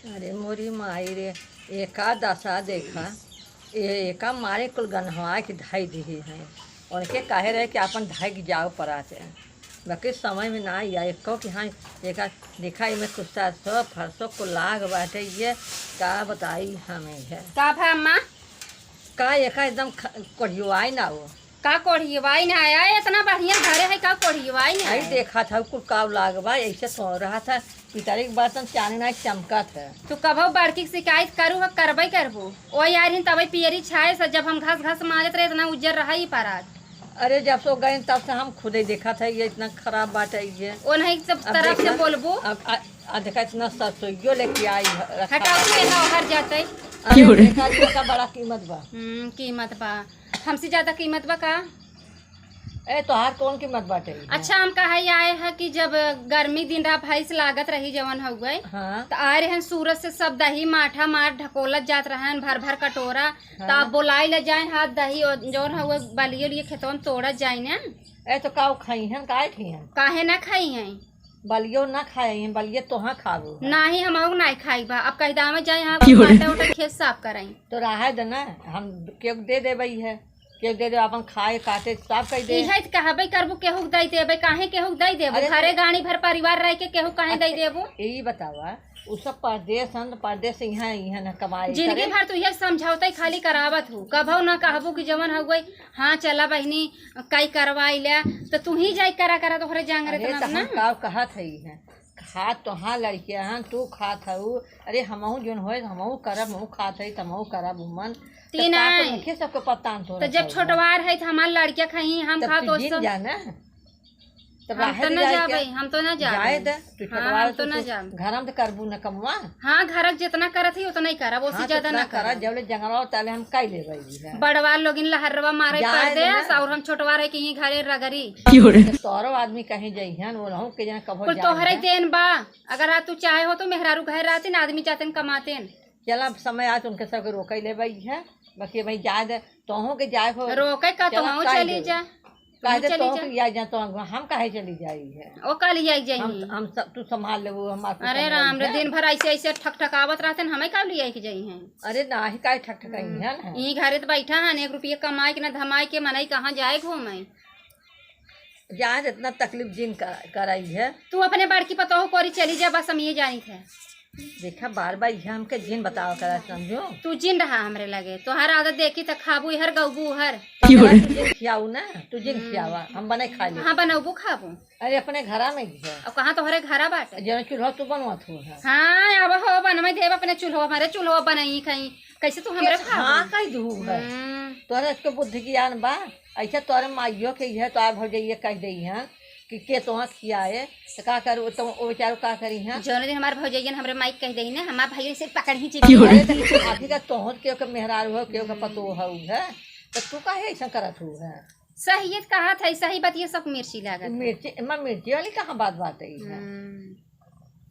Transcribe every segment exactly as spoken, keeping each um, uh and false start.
अरे मोरी माई रे, एका दशा देखा, ए-, एका मारे कुल गन्हवा के धइ दिही हैं। उनके काहे रहे कि आपन धइ के जाओ परात है। बाकी समय में ना आया एको कि हाँ, एका देखा, एमे कुछ सरसों फरसों कुल लाग बाटे, ये का बताई हमें है। का भा अम्मा? का एका एकदम ख-, कोढ़ियो आई ना हो। का कोढ़ियवाई ना आया, इतना बढ़िया घरे है, का कोढ़ियवाई ना आई आया? देखा था कुल काव लाग बा, ऐसे तो रहा था, पितरी के बर्तन चांदी ना चमकत है। तू कभो बड़की के शिकायत करू है, करबे करबू। ओ यार, हिन तबे पियरी छाए से, जब हम घास घास मारत रहे, इतना उज्जर रहा ही परात। अरे, जब से गए तब से हम खुदे देखा था, ये इतना खराब बात है ये। ओ नहीं, सब अब तरफ से देखा, बोलबू। अब आ, आ देखा, इतना सरसोइयो लेके आई है, रखा हटाओ, है। तू यहाँ बाहर जाते। अरे, क्यों रे? देखा जी, एका बड़ा कीमत बा। हम्म, कीमत बा। हमसे ज्यादा कीमत बा का? ए, तोहार कौन कीमत बाटे? अच्छा, हम कहे आए हैं कि जब गर्मी दिन रात भैंस लागत रही जवन हउए, हाँ। त आए रहन सूरत से सब दही माठा मार ढकोलत जात रहन भर भर कटोरा। त हाँ। आप बोलाई ले जाए हाथ दही और जवन हउए बलियो लिए खेतवन तोड़त जाए न। ए, तो का उ खइहन, काहे खइहन? काहे ना खइहन? बलियो ना खाए, बलिये तोहाँ खाबो। नाही, हमहू नाही खाई बा। अब कह दावे जाए, हाँ, क्यों रे? बाटा उटा खेत साफ कराई। तो रहे दे ना, हम केहू दे देबे है, केहू दे दे, अपन खाए काटे साफ कर दे। इहे त कहबे करबू, केहू दे देबे, काहे केहू दे देबू? अरे घरे तो गाड़ी भर परिवार रह के केहू काहे दे अच्छा, देबू? यही बतावा, उ सब परदेस हन, परदेस से यहाँ, यहाँ न कमाए जिंदगी करे। भर तू ये समझौता ही खाली करावत हूँ, कभो ना कहबू कि जवन हो गई, हाँ चला बहिनी, काई करवाई ले, तो तू ही जाई करा करा तोहरे जांगर अरे इतना त ना। हम का कहत हई है, खात तो हाँ लड़के हन, तू खात हऊ, अरे हमहू जोन होए हमहू करब, हमहू खात हई त हमहू करब उमन। त तीन का आए। तो नखे सबके पता न तो तो जब रखल बा। छोटवार है त हमार लड़किया खाई, हम तब खात तू ओस जिन सब। जा ना। तब हम रहे तो दे ना जाए जाबे, के। हम तो ना जाबे। जाए दे, तू हाँ, छोटवार हम तो तो ना तू जाब। घर में तो करबू न कमवा। हाँ, घर के जितना करत ही उतना ही करब, ओसे हाँ, ज्यादा जितना ना करब, करब। जब ले जंगलवा ताले हम काई ले रही है। बड़वा लोगिन लहरवा मारे जाए दे परदेस ना। और हम छोटवार है कि यहीं घरे रगरी। क्यों रे? तो तोरो आदमी कहीं जइहन, वो रहूं के जना कभो कुल जाए तोहरे है। देन बा, अगर आज तू चाहे हो तो मेहरारू घर रहतीन, आदमी जातेन कमातेन। चला, अब समय आज उनके सबके रोके ले बई है, बाकी भाई जाए दे, तोहू के जाए हो। रोके का, चला, तोहू काहे चली दे? जा। काहे तोहू दे, चली तोहू जा। के जाए जा, तो हम, हम काहे चली जाई है? ओ काली आई जाई हम, ही। हम सब, तू संभाल लेबू, हमार कुछ अरे संभाल राम रे, जा। दिन भर ऐसे, ऐसे ठकठकावत रहते हैं, हमें का लिया के जाई हैं? अरे नाही, काहे ठकठकाई हम्म। है ना? ई घरे तो बैठा है, एक रुपये कमाए के ना धमाए के, मनई कहाँ जाए घूमे? जाए दे, इतना तकलीफ जिन का-, कराई है। तू अपने बड़की पतोह कोरी चली जा, बस हम ये जानी थे। देखा, बार बार ये हमके जिन बतावा करा, समझो। तू जिन रहा हमरे लगे, तोहार आदत देखी त खाबू हर गौबू हर। क्यों रे? तू जिन खियाऊ ना, तू जिन हम्म। खियावा, हम बने खा ले। हाँ, बनौबू खाबू। अरे, अपने घरा में ही है। अब कहाँ तोहरे घरा बाटे? जौन चूल्हा तू बनवत हो है। हाँ, अब हो बनवे देब अपने चूल्हा, हमारे चूल्हा बनाई खाई। कैसे तू हमरे के-, खाबू? हाँ, कह दू है। हम्म। तोहरे इसके बुद्धि ज्ञान बा? ऐसे तोरे माइयो के इहे तोहार भौजइया कह देई हैं कि के तोहाँ खियाए, त का करू, तो ओ बेचारू का करी हैं? जौने दिन हमार भौजइया ने हमरे माई के कह देई ना, हमार भाई से पकड़ ही चिपकी। अरे, त अभी का तोहर के ओकर मेहरारू हो, के ओकर पतोह हो है, त तू काहे ऐसा करत हो है? सही ये कहत है, सही बात ये सब मिर्ची लागत है। मिर्ची, एमा मिर्ची वाली कहाँ बात, बात है? हम्म।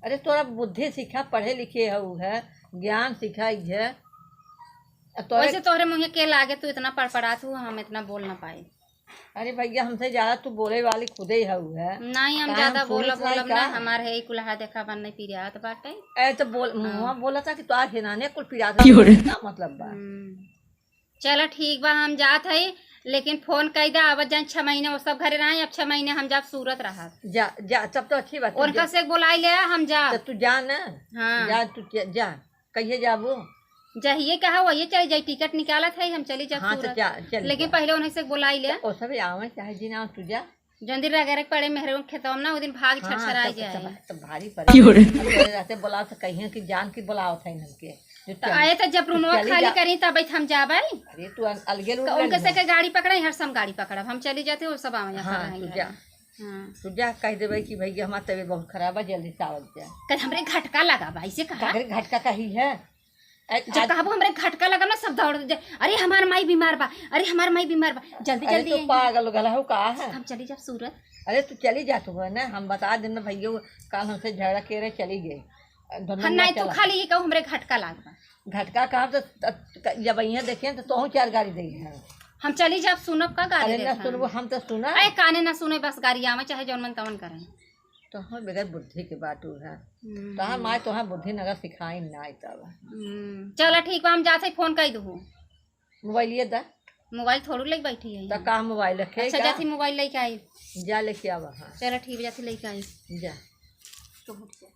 अरे, तोरा बुद्धि सीखा, पढ़े लिखे हऊ है, ज्ञान सीखा इहे। आ तोरे वैसे तोहरे मुँहे के लागे, तू इतना पड़पड़ात हू, हम इतना बोल ना पाए। अरे भैया, हमसे ज्यादा तू बोले वाली खुदे हऊ है। नहीं, हम काम ज्यादा बोला, सुनित नहीं बोलब ना, का? हमार है कुल्हा देखा बन नहीं पिरात बाटे। ए, तो बोल, हाँ। मुँह बोला था कि तोहार हेनाने कुल पिरात क्यों रे? का मतलब बा? हम्म। चला ठीक बा, हम जात हई, लेकिन फोन कई दे, आवत जाए छह महीने, वो सब घरे रहे, अब छह महीने हम जाब सूरत रहब। जा, जा, तब तो अच्छी बात है, उनका जा। से बोलाई ले, हम जाब। तो तू जा ना। हाँ। जा, तू जा, जा। कहिए जाबू? जहिए कहा, वही चली जाई, टिकट निकालत है, हम चली जाब हाँ, तो सूरत। जा, चली लेकिन जा। पहले उन्हें से बोलाई ले। तो ओ सब आवे, चाहे जी ना, तू जा। जौन दिन रगड़े के पड़े मेहरवा के खेतवा में ना, ओ दिन भाग हाँ, छरछराई तब, जाए। तब, तब भारी पड़े। क्यों रे? अब तोरे रहते बोलाओ तो कहिए कि जान की बोलाओ था इनके। जो तो चल, आए तो जब तू रूमवा चली खाली जा। करी तब हम जाबे। अरे तू अल-, अलगे रूम क-, ले उनके लेना। से के गाड़ी पकड़े, हर सम गाड़ी पकड़ब। हम चली जाते, वो सब आवे हाँ, अपन तू रहेंगे। जा। हाँ। तू जा, कह देबे कि भैया हमार तबीयत बहुत खराब है, जल्दी से आवत जा। कल हमरे घटका लगा बा, ऐसे कहा। काकरे घटका कही है? ए, जब आज कहबो हमरे घटका लगल ना, सब दौड़ दे, "अरे, हमार माई बीमार बा, अरे, हमार माई बीमार बा, जल्दी, अरे, जल्दी तू आई।" पागल गल हो का है? हम चली जाब सूरत। अरे, तू चली जा तू ना, हम बता देना भैया, काल हमसे झगड़ा के रहे, चली गई। दोनों हम ना नहीं, तू चला। खाली ये कहू, हमरे घटका लाग बा। घटका कहाँ तो, त-, त-, जब यहाँ देखे तो तोहू चार गाड़ी दे हैं। हम चली जाब, सुनब का गाड़ी अरे, ना देत हैं? सुनबो, हम तो सुना। अरे, काने ना सुने, बस गाड़ी आवे, चाहे जौन मन तवन करें। तोहर बगैर बुद्धि के बात है। हम्म। तोहर माई तोहर बुद्धि नगर सिखाई ना आई तब। हम्म, चला ठीक बा, हम जाते फोन कइ दू। मोबाइलिए दा। मोबाइल थोड़ू लेके बैठी है त यहाँ। का मोबाइल रखे अच्छा, का? जाती मोबाइल लेके आई। जा लेके आवा, हाँ। चला ठीक बा, जाती लेके आई। जा। तो हट जा।